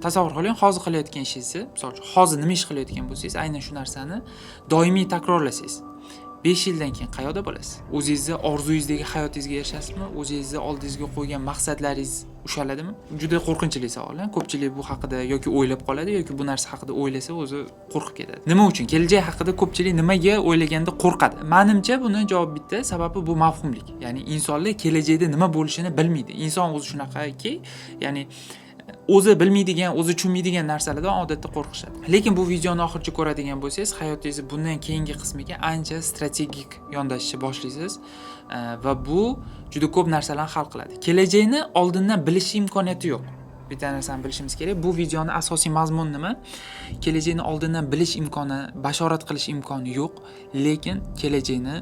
Tasavvur qiling, hozir qilayotgan ishingizni, misol uchun, hozir nima ish qilayotgan bo'lsangiz, aynan shu narsani doimiy takrorlasangiz, 5 yildan keyin qayoqda bo'lasiz? O'zingizni orzuyingizdagi hayotingizga erishasizmi? O'zingizni oldingizga qo'ygan maqsadlaringiz ushaladimi? Juda qo'rqinchli savol. Ko'pchilik bu haqida yoki o'ylab qoladi, yoki bu narsa haqida o'ylasa o'zi qo'rqib ketadi. Nima uchun? Kelajak haqida ko'pchilik nimaga o'ylaganda qo'rqadi? Menimcha, buni javobi bitta, sababi bu mavhumlik. Ya'ni insonlar kelajakda nima bo'lishini bilmaydi. Inson o'zi shunaqaki, ya'ni o'zi bilmaydigan, o'zi tushunmaydigan narsalardan odatda qo'rqishadi. Lekin bu videoni oxiricha ko'radigan bo'lsangiz, hayotingizni bundan keyingi qismiga ancha strategik yondashishni boshlaysiz va bu juda ko'p narsalarni hal qiladi. Kelajakni oldindan bilish imkoniyati yo'q. Bitta narsani bilishimiz kerak. Bu videoni asosiy mazmuni nima? Kelajakni oldindan bilish imkoni, bashorat qilish imkoni yo'q, lekin kelajakni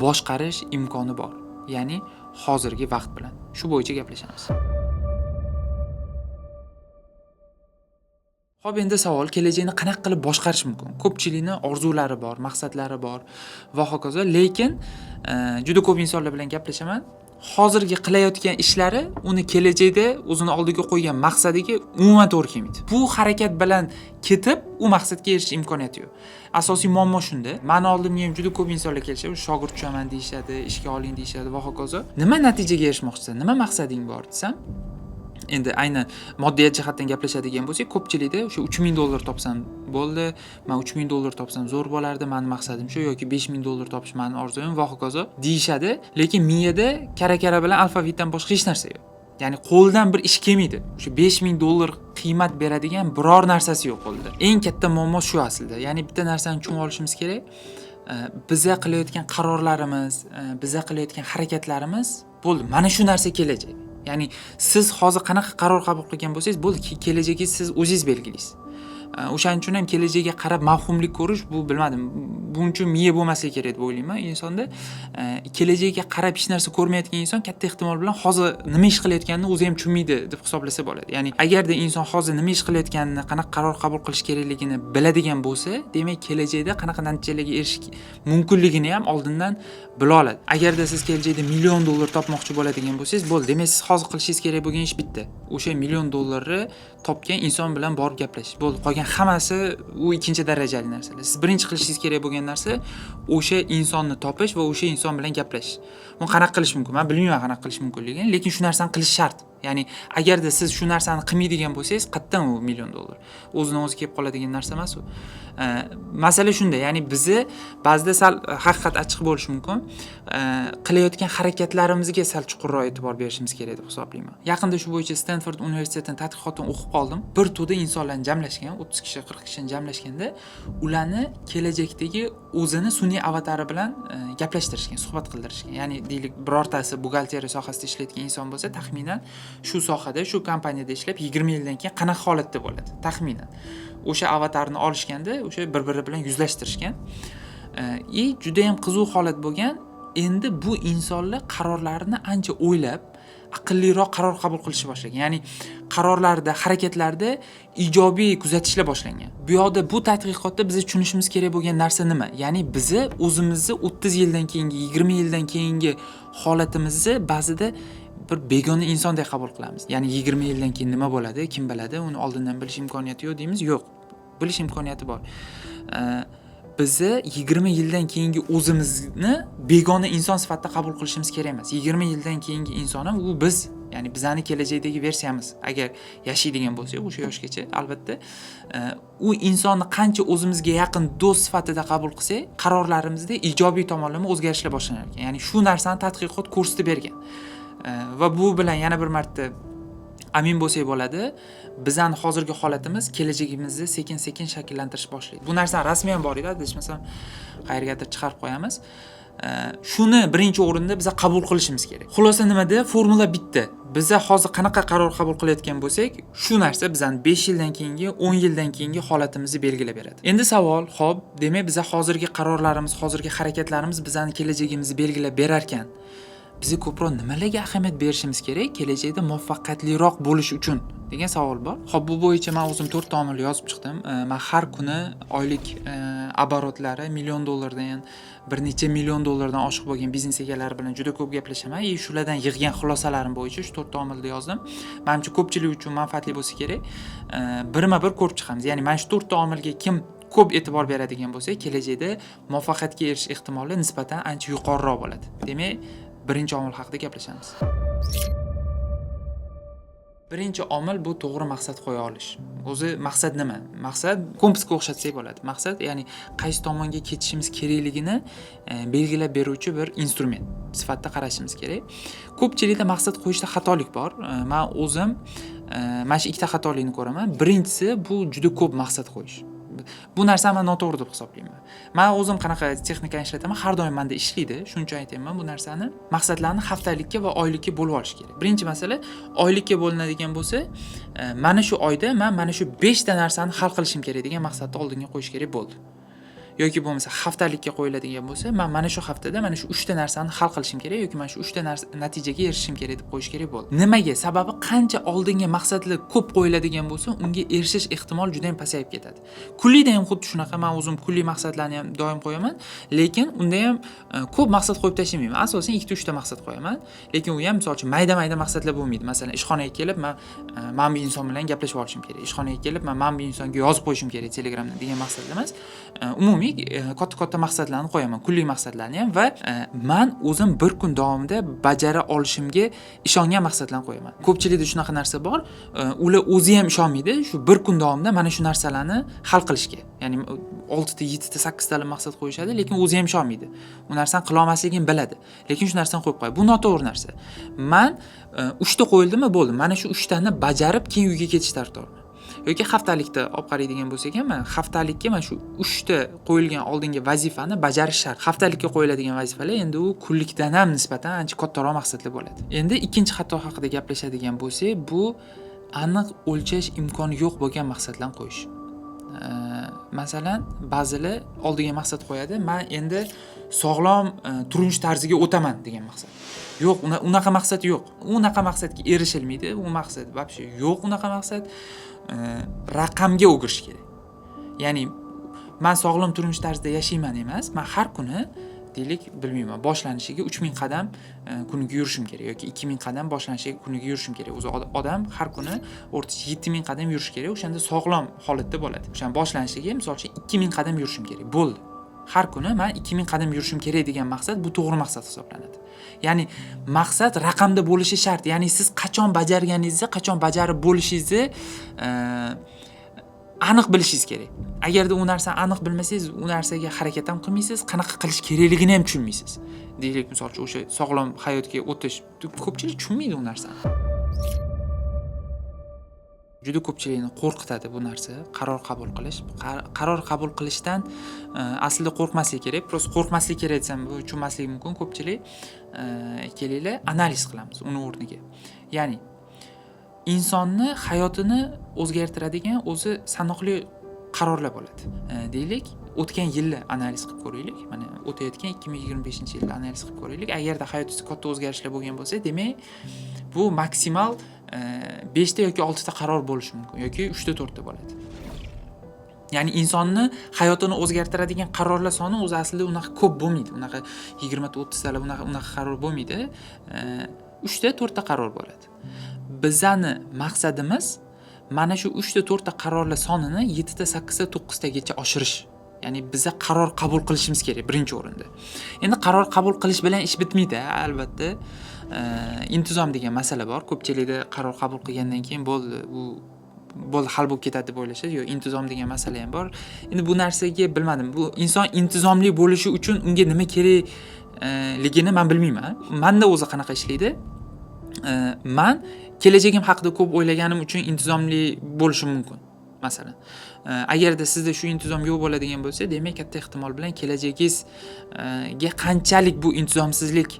boshqarish imkoni bor. Ya'ni hozirgi vaqt bilan. Shu bo'yicha gaplashamiz. Xo'p, endi savol, kelajakni qanaqa qilib boshqarish mumkin? Ko'pchilikning orzulari bor, maqsadlari bor va hokazo, lekin juda ko'p insonlar bilan gaplashaman. Hozirgi qilayotgan ishlari uni kelajakda o'zini oldiga qo'ygan maqsadiga umuman to'g'ri kelmaydi. Bu harakat bilan ketib, u maqsadga erishish imkoniyati yo'q. Asosiy muammo shunda. Meni oldimga ham juda ko'p insonlar kelishadi, shogird tushaman deyishadi, ishga oling deyishadi va hokazo. Nima natijaga erishmoqchisan? Nima maqsading bor desam, endi aynan moddiyat jihatdan gaplashadigan bo'lsak, ko'pchilikda o'sha $3000 topsam bo'ldi, men $3000 topsam zo'r bo'lardi, meni maqsadim shu, yoki $5000 topish meni orzuyim va hokazo deyishadi, lekin miyada kara-kara bilan alfavitdan boshqa hech narsa yo'q. Ya'ni qo'ldan bir ish kelmaydi. O'sha $5000 qiymat beradigan biror narsasi yo'q qo'lda. Eng katta muammo shu aslida. Ya'ni bitta narsani tushunib olishimiz kerak. Biza qilayotgan qarorlarimiz, biza qilayotgan harakatlarimiz bo'ldi. Mana shu narsa kelajak. Ya'ni siz hozir qanaqa qaror qabul qilgan bo'lsangiz, bo'ldi, kelajagingizni siz o'zingiz belgilaysiz. O'shaning uchun ham kelajakka qarab mavhumlik ko'rish, bu bilmadim, buning uchun miya bo'lmasligi kerak deb o'ylayman insonda. Kelajakka qarab hech narsa ko'rmayotgan inson katta ehtimol bilan hozir nima ish qilayotganini o'zi ham tushunmaydi deb hisoblasa bo'ladi. Ya'ni agarda inson hozir nima ish qilayotganini, qanaqa qaror qabul qilish kerakligini biladigan bo'lsa, demak kelajakda qanaqa natijalarga erishish mumkinligini ham oldindan bila oladi. Agarda siz kelajakda $1 million topmoqchi bo'ladigan bo'lsangiz, bo'ldi, demak siz hozir qilishingiz kerak bo'lgan ish bitta. O'sha $1 million topgan inson bilan borib gaplashish. Bo'ldi, qolgan hammasi u ikkinchi darajali narsalar. Siz birinchi qilishingiz kerak bo'lgan narsa o'sha insonni topish va o'sha inson bilan gaplashish. Buni qanaqa qilish mumkin? Men bilmayman qanaqa qilish mumkinligini, lekin shu narsani qilish shart. Ya'ni agarda siz shu narsani qilmaydigan bo'lsangiz, qayerdan u $1 million? O'zidan o'zi kelib qoladigan narsa emas u. Masala shunda, ya'ni bizni ba'zida sal haqiqat achchiq bo'lishi mumkin. Qilayotgan harakatlarimizga sal chuqurroq e'tibor berishimiz kerak deb hisoblayman. Yaqinda shu bo'yicha Stanford universitetining tadqiqotini o'qib qoldim. Bir to'da insonlarni jamlashgan, 30 kishi, 40 kishini jamlashganda, ularni kelajakdagi o'zini sun'iy avatari bilan gaplashtirishgan, suhbat qildirishgan. Ya'ni deylik, birortasi buxgalteriya sohasida ishlayotgan inson bo'lsa, taxminan shu sohada, shu kompaniyada ishlab 20 yildan keyin qanaqa holatda bo'ladi? Taxminan. O'sha avatarni olishganda, o'sha bir-biri bilan yuzlashtirishgan. Juda ham qiziq holat bo'lgan. Endi bu insonlar qarorlarini ancha o'ylab, aqlliroq qaror qabul qilishni boshlagan. Ya'ni qarorlarda, harakatlarda ijobiy kuzatishlar boshlangan. Bu yoqda bu tadqiqotda biz tushunishimiz kerak bo'lgan narsa nima? Ya'ni bizni o'zimizni 30 yildan keyingi, 20 yildan keyingi holatimizni ba'zida bir begona insondek qabul qilamiz. Ya'ni 20 yildan keyin nima bo'ladi, kim biladi, uni oldindan bilish imkoniyati yo'q deymiz. Yo'q, bilish imkoniyati bor. Bizni 20 yildan keyingi o'zimizni begona inson sifatida qabul qilishimiz kerak emas. 20 yildan keyingi inson ham u biz, ya'ni bizani kelajakdagi versiyamiz. Agar yashaydigan bo'lsak o'sha yoshgacha, albatta, u insonni qancha o'zimizga yaqin do'st sifatida qabul qilsak, qarorlarimizda ijobiy tomonlama o'zgarishlar boshlanar ekan. Ya'ni shu narsani tadqiqot ko'rsatib bergan. Va bu bilan yana bir marta amin bo'lsak bo'ladi, bizani hozirgi holatimiz kelajagimizni sekin-sekin shakllantirish boshlaydi. Bu narsani rasmi ham bor edi, adashmasam qayergadir chiqarib qo'yamiz. Shuni birinchi o'rinda biz qabul qilishimiz kerak. Xulosa nimada? Formula bitta. Biz hozir qanaqa qaror qabul qilayotgan bo'lsak, shu narsa bizani 5 yildan keyingi, 10 yildan keyingi holatimizni belgilab beradi. Endi savol, xo'p, demak biz hozirgi qarorlarimiz, hozirgi harakatlarimiz bizani kelajagimizni belgilab berar ekan. Biza ko'proq nimalarga ahamiyat berishimiz kerak kelajakda muvaffaqiyatliroq bo'lish uchun degan savol bor. Xo'p, bu bo'yicha men o'zim 4 ta omil yozib chiqdim. Men har kuni oylik оборот lari million dollardan, bir necha million dollardan oshiq bo'lgan biznes egalari bilan juda ko'p gaplashaman и shulardan yig'gan xulosalarim bo'yicha shu 4 ta omilni yozdim. Manimcha, ko'pchilik uchun manfaatli bo'lsa kerak. Birma-bir ko'rib chiqamiz. Ya'ni mana shu 4 ta omilga kim ko'p e'tibor beradigan bo'lsa, kelajakda muvaffaqiyatga erishish ehtimoli nisbatan ancha yuqoriroq bo'ladi. Demak, birinchi omil haqida gaplashamiz. Birinchi omil bu to'g'ri maqsad qo'ya olish. O'zi maqsad nima? Maqsad kompasga o'xshatsak bo'ladi. Maqsad, ya'ni qaysi tomonga ketishimiz kerakligini belgilab beruvchi bir instrument sifatida qarashimiz kerak. Ko'pchilikda maqsad qo'yishda xatolik bor. Man o'zim mana shu ikkita xatolikni ko'raman. Birinchisi bu juda ko'p maqsad qo'yish. Bu narsani man noto'g'ri deb hisoblayman. Man o'zim qanaqa texnikani ishlataman, har doim menda ishlaydi. Shuning uchun aytyapman bu narsani. Maqsadlarni haftalikka va oylikka bo'lib olish kerak. Birinchi masala, oylikka bo'linadigan bo'lsa, mana shu oyda man mana shu 5 ta narsani hal qilishim kerak degan maqsadni oldinga qo'yish kerak bo'ldi. Yoki bo'lmasa haftalikka qo'yiladigan bo'lsa, man mana shu haftada mana shu 3 ta narsani hal qilishim kerak yoki mana shu 3 ta narsa natijaga erishishim kerak deb qo'yish kerak bo'ldi. Nimaga? Sababi qancha oldinga maqsadlar ko'p qo'yiladigan bo'lsa, unga erishish ehtimoli juda ham pasayib ketadi. Kunlikda ham xuddi shunaqa, men o'zim kunlik maqsadlarni ham doim qo'yaman, lekin unda ham ko'p maqsad qo'yib tashlamayman. Asosan 2 ta 3 ta maqsad qo'yaman, lekin u ham misol uchun mayda-mayda maqsadlar bo'lmaydi. Masalan, ishxonaga kelib man mana bu inson bilan gaplashib olishim kerak. Ishxonaga kelib man mana bu insonga yozib qo'yishim kerak Telegramda degan maqsadlar emas. Umumiy katta-katta maqsadlarni qo'yaman, kunlik maqsadlarni ham va man o'zim bir kun davomida bajara olishimga ishongan maqsadlarni qo'yaman. Ko'pchilikda shunaqa narsa bor, ular o'zi ham ishonmaydi, shu bir kun davomida mana shu narsalarni hal qilishga. Ya'ni 6 ta, 7 ta, 8 ta maqsad qo'yishadi, lekin o'zi ham ishonmaydi. U narsani qila olmasligini biladi, lekin shu narsani qo'yib qo'yadi. Bu noto'g'ri narsa. Man 3 ta qo'yildimi, bo'ldi. Mana shu 3 tani bajarib, keyin uyga ketish tarafdoriman. Yoki haftalikda olib qaraydigan bo'lsak ham, man haftalikka mana shu 3 ta qo'yilgan oldingi vazifani bajarish shart. Haftalikka qo'yiladigan vazifalar endi u kunlikdan ham nisbatan ancha kattaroq maqsadlar bo'ladi. Endi ikkinchi xato haqida gaplashadigan bo'lsak, bu aniq o'lchash imkoni yo'q bo'lgan maqsadlarni qo'yish. Masalan, ba'zilar oldiga maqsad qo'yadi, man endi sog'lom turmush tarziga o'taman degan maqsad. Yo'q, unaqa maqsad yo'q. Unaqa maqsadga erishilmaydi. U maqsad вообще yo'q, unaqa maqsad. Raqamga o'girish kerak. Ya'ni man sog'lom turmush tarzida yashayman emas, man har kuni deylik, bilmayman, boshlanishiga 3000 qadam kuniga yurishim kerak yoki 2000 qadam boshlanishiga kuniga yurishim kerak. O'zi odam har kuni o'rtacha 7000 qadam yurishi kerak, o'shanda sog'lom holatda bo'ladi. O'shan boshlanishiga misol uchun 2000 qadam yurishim kerak. Bo'ldi. Har kuni man 2000 qadam yurishim kerak degan maqsad bu to'g'ri maqsad hisoblanadi. Ya'ni maqsad raqamda bo'lishi shart. Ya'ni siz qachon bajarganingizni, qachon bajarib bo'lishingizni aniq bilishingiz kerak. Agarda u narsani aniq bilmasangiz, u narsaga harakat ham qilmaysiz, qanaqa qilish kerakligini ham tushunmaysiz. Deylik, misol uchun o'sha sog'lom hayotga o'tish, ko'pchilik tushunmaydi u narsani. Juda ko'pchilikni qo'rqitadi bu narsa, qaror qabul qilish. Qaror qabul qilishdan aslida qo'rqmaslik kerak. Просто qo'rqmaslik kerak desam, bu tushunmasligi mumkin ko'pchilik. Kelinglar, analiz qilamiz uni o'rniga. Ya'ni insonni hayotini o'zgartiradigan o'zi sanoqli qarorlar bo'ladi. Deylik, o'tgan yilni analiz qilib ko'raylik. Mana o'tayotgan 2025-yilni analiz qilib ko'raylik. Agarda hayotingizda katta o'zgarishlar bo'lgan bo'lsa, demak, bu maksimal 5 ta yoki 6 ta qaror bo'lishi mumkin yoki 3 ta 4 ta bo'ladi. Ya'ni insonni hayotini o'zgartiradigan qarorlar soni o'zi aslida unaqa ko'p bo'lmaydi. Unaqa 20 ta, 30 talab unaqa qaror bo'lmaydi. 3 ta 4 ta qaror bo'ladi. Bizani maqsadimiz mana shu 3 ta 4 ta qarorlar sonini 7 ta, 8 ta, 9 tagacha oshirish. Ya'ni biza qaror qabul qilishimiz kerak birinchi o'rinda. Endi qaror qabul qilish bilan ish bitmaydi, albatta. Intizom degan masala bor. Ko'pchilikda qaror qabul qilgandan keyin bo'ldi, u bo'ldi, hal bo'lib ketadi deb o'ylashadi. Yo'q, intizom degan masala ham bor. Endi bu narsaga bilmadim. Bu inson intizomli bo'lishi uchun unga nima kerakligini men bilmayman. Menda o'zi qanaqa ishlaydi? Man kelajagim haqida ko'p o'ylaganim uchun intizomli bo'lishim mumkin. Masalan, agarda sizda shu intizom yo'q bo'ladigan bo'lsa, demak katta ehtimol bilan kelajagingizga qanchalik bu intizomsizlik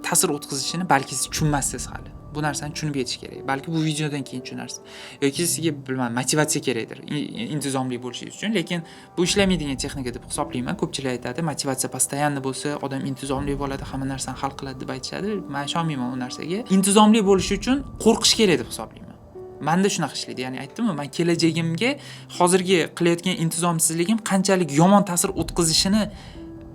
ta'sir o'tkazishini balki siz tushunmassiz hali. Bu narsani tushunib yetish kerak. Balki bu videodan keyin tushunarsiz. Yoki sizga, bilmadim, motivatsiya kerakdir intizomli bo'lishingiz uchun, lekin bu ishlamaydigan texnika deb hisoblayman. Ko'pchilik aytadi, motivatsiya постоянно bo'lsa, odam intizomli bo'ladi, hamma narsani hal qiladi deb aytishadi. Man ishonmayman u narsaga. Intizomli bo'lish uchun qo'rqish kerak deb hisoblayman. Manda shunaqa ishlaydi. Ya'ni aytdimmi, man kelajagimga hozirgi qilayotgan intizomsizligim qanchalik yomon ta'sir o'tkazishini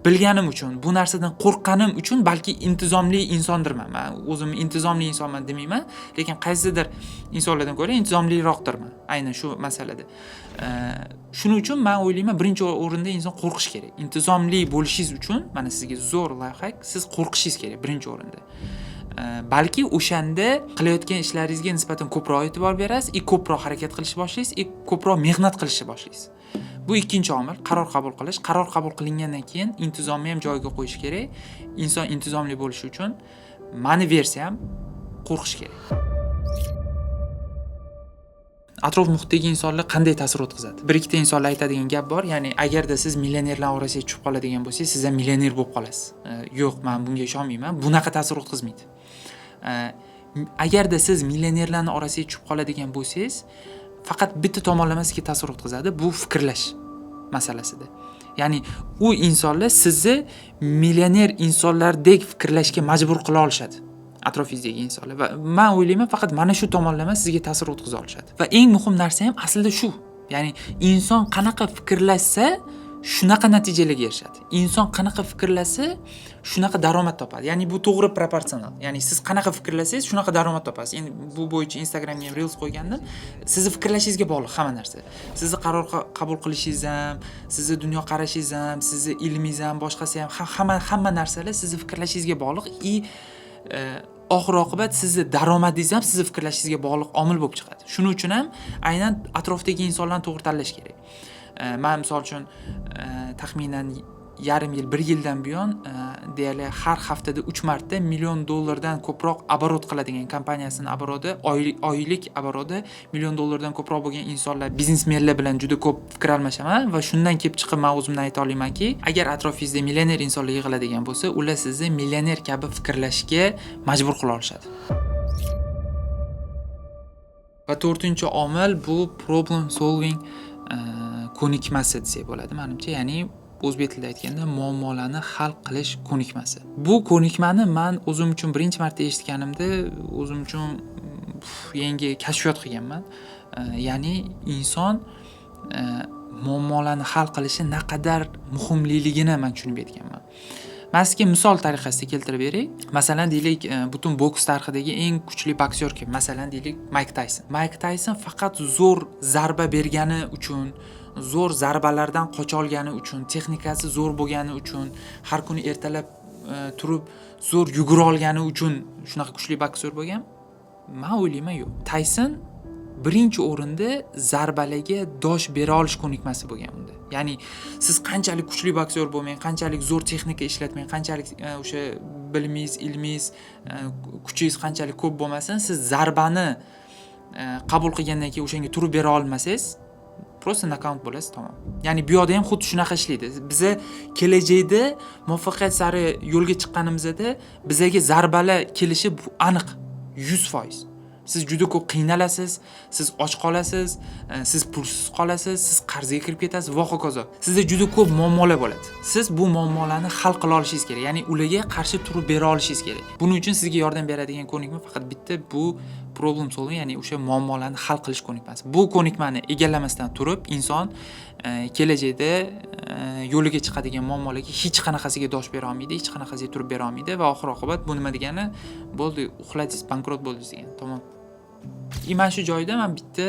bilganim uchun, bu narsadan qo'rqqanim uchun balki intizomli insondirman. Man o'zimni intizomli insonman demayman, lekin qaysidir insonlardan ko'ra intizomliroqdirman aynan shu masalada. Shuning uchun man o'ylayman, birinchi o'rinda inson qo'rqish kerak. Intizomli bo'lishingiz uchun mana sizga zo'r лайфхак: siz qo'rqishingiz kerak birinchi o'rinda. Balki o'shanda qilayotgan ishlaringizga nisbatan ko'proq e'tibor berasiz и ko'proq harakat qilishni boshlaysiz и ko'proq mehnat qilishni boshlaysiz. Bu ikkinchi omil, qaror qabul qilish. Qaror qabul qilingandan keyin intizomni ham joyiga qo'yish kerak. Inson intizomli bo'lishi uchun, mani versiyam, qo'rqish kerak. Atrof muhitdagi insonlar qanday ta'sir o'tkazadi? Bir ikkita insonlar aytadigan gap bor, ya'ni agarda siz millionerlar orasiga tushib qoladigan bo'lsangiz, siz ham millioner bo'lib qolasiz. Yo'q, man bunga ishonmayman. Bunaqa ta'sir o'tkazmaydi. Agarda siz millionerlarni orasiga tushib qoladigan bo'lsangiz, faqat bitta tomonlama sizga ta'sir o'tkazadi, bu fikrlash masalasida. Ya'ni u insonlar sizni millioner insonlardek fikrlashga majbur qila olishadi, atrofingizdagi insonlar. Va man o'ylayman, faqat mana shu tomonlama sizga ta'sir o'tkaza olishadi. Va eng muhim narsa ham aslida shu. Ya'ni inson qanaqa fikrlashsa, shunaqa natijalarga erishadi. Inson qanaqa fikrlasa, shunaqa daromad topadi. Ya'ni bu to'g'ri proporsional. Ya'ni siz qanaqa fikrlasangiz, shunaqa daromad topasiz. Endi bu bo'yicha Instagramga ham reels qo'ygandim. Sizni fikrlashingizga bog'liq hamma narsa. Sizni qaror qabul qilishingiz ham, sizni dunyoqarashingiz ham, sizni ilmingiz ham, boshqasi ham, hamma narsalar sizni fikrlashingizga bog'liq и oxir oqibat sizni daromadingiz ham sizni fikrlashingizga bog'liq omil bo'lib chiqadi. Shuning uchun ham aynan atrofdagi insonlarni to'g'ri tanlash kerak. Man misol uchun taxminan yarim yil, bir yildan buyon deyarli har haftada 3 marta million dollardan ko'proq оборот qiladigan kompaniyasini оборот i, oylik оборот i million dollardan ko'proq bo'lgan insonlar, biznesmenlar bilan juda ko'p fikr almashaman va shundan kelib chiqib man o'zimdan ayta olamanki, agar atrofingizda millioner insonlar yig'iladigan bo'lsa, ular sizni millioner kabi fikrlashga majbur qila olishadi. Va to'rtinchi omil bu problem solving ko'nikmasi desak bo'ladi manimcha, ya'ni o'zbek tilida aytganda muammolarni hal qilish ko'nikmasi. Bu ko'nikmani man o'zim uchun birinchi marta eshitganimda o'zim uchun yangi kashfiyot qilganman. Ya'ni inson muammolarni hal qilishi naqadar muhimliligini man tushunib yetganman. Man sizga misol tariqasida keltirib beray. Masalan, deylik, butun boks tarixidagi eng kuchli boksyor kim? Masalan, deylik, Mayk Tayson. Mayk Tayson faqat zo'r zarba bergani uchun, zo'r zarbalardan qocha olgani uchun, texnikasi zo'r bo'lgani uchun, har kuni ertalab turib zo'r yugura olgani uchun shunaqa kuchli boksyor bo'lgan? Man o'ylayman, yo'q. Tayson birinchi o'rinda zarbalarga dosh bera olish ko'nikmasi bo'lgan unda. Ya'ni siz qanchalik kuchli boksyor bo'lmang, qanchalik zo'r texnika ishlatmang, qanchalik o'sha bilimingiz, ilmingiz, kuchingiz qanchalik ko'p bo'lmasin, siz zarbani qabul qilgandan keyin o'shanga turib bera olmasangiz, просто nokaut bo'lasiz, tamom. Ya'ni bu yoqda ham xuddi shunaqa ishlaydi. Biza kelajakda muvaffaqiyat sari yo'lga chiqqanimizda bizaga zarbalar kelishi bu aniq, 100%. Siz juda ko'p qiynalasiz, siz och qolasiz, siz pulsiz qolasiz, siz qarzga kirib ketasiz va hokazo. Sizda juda ko'p muammolar bo'ladi. Siz bu muammolarni hal qila olishingiz kerak, ya'ni ularga qarshi turib bera olishingiz kerak. Buning uchun sizga yordam beradigan ko'nikma faqat bitta, bu problem solving, ya'ni o'sha muammolarni hal qilish ko'nikmasi. Bu ko'nikmani egallamasdan turib inson kelajakda yo'liga chiqadigan muammolarga hech qanaqasiga dosh bera olmaydi, hech qanaqasiga turib bera olmaydi va oxir oqibat bu nima degani? Bo'ldi, uxladingiz, bankrot bo'ldingiz degan, tamom. И mana shu joyda man bitta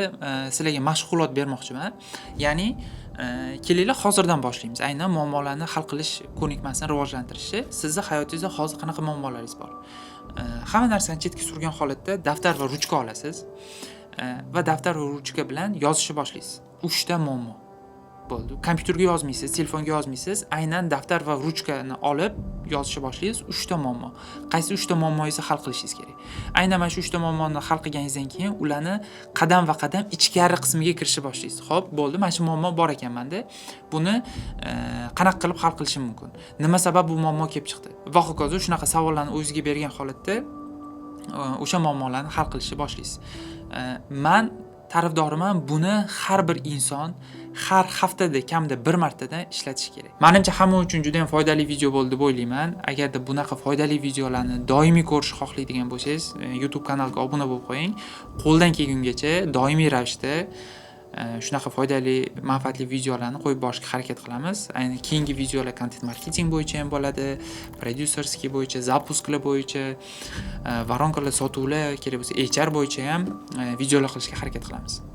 sizlarga mashg'ulot bermoqchiman. Ya'ni kelinglar, hozirdan boshlaymiz. Aynan muammolarni hal qilish ko'nikmasini rivojlantirishni. Sizni hayotingizda hozir qanaqa muammolaringiz bor? Hamma narsani chetga surgan holatda daftar va ruchka olasiz va daftar va ruchka bilan yozishni boshlaysiz. Uchta muammo. Bo'ldi. Kompyuterga yozmaysiz, telefonga yozmaysiz, aynan daftar va ruchkani olib yozishni boshlaysiz. Uchta muammo. Qaysi uchta muammongizni hal qilishingiz kerak. Aynan mana shu uchta muammoni hal qilganingizdan keyin ularni qadam va qadam ichkari qismiga kirishni boshlaysiz. Xo'p, bo'ldi, mana shu muammo bor ekan menda. Buni qanaqa qilib hal qilishim mumkin? Nima sabab bu muammo kelib chiqdi? Va hokazo, shunaqa savollarni o'zingizga bergan holatda o'sha muammolarni hal qilishni boshlaysiz. Man tarafdoriman, buni har bir inson har haftada kamida bir martadan ishlatish kerak. Manimcha, hamma uchun juda ham foydali video bo'ldi deb o'ylayman. Agarda bunaqa foydali videolarni doimiy ko'rishni xohlaydigan bo'lsangiz, YouTube kanalga obuna bo'lib qo'ying. Qo'ldan kelgungacha doimiy ravishda shunaqa foydali, manfaatli videolarni qo'yib borishga harakat qilamiz. Ayni keyingi videolar kontent marketing bo'yicha ham bo'ladi, продюсерский bo'yicha, запуск lar bo'yicha, воронка lar, sotuvlar, kerak bo'lsa, HR bo'yicha ham videolar qilishga harakat qilamiz.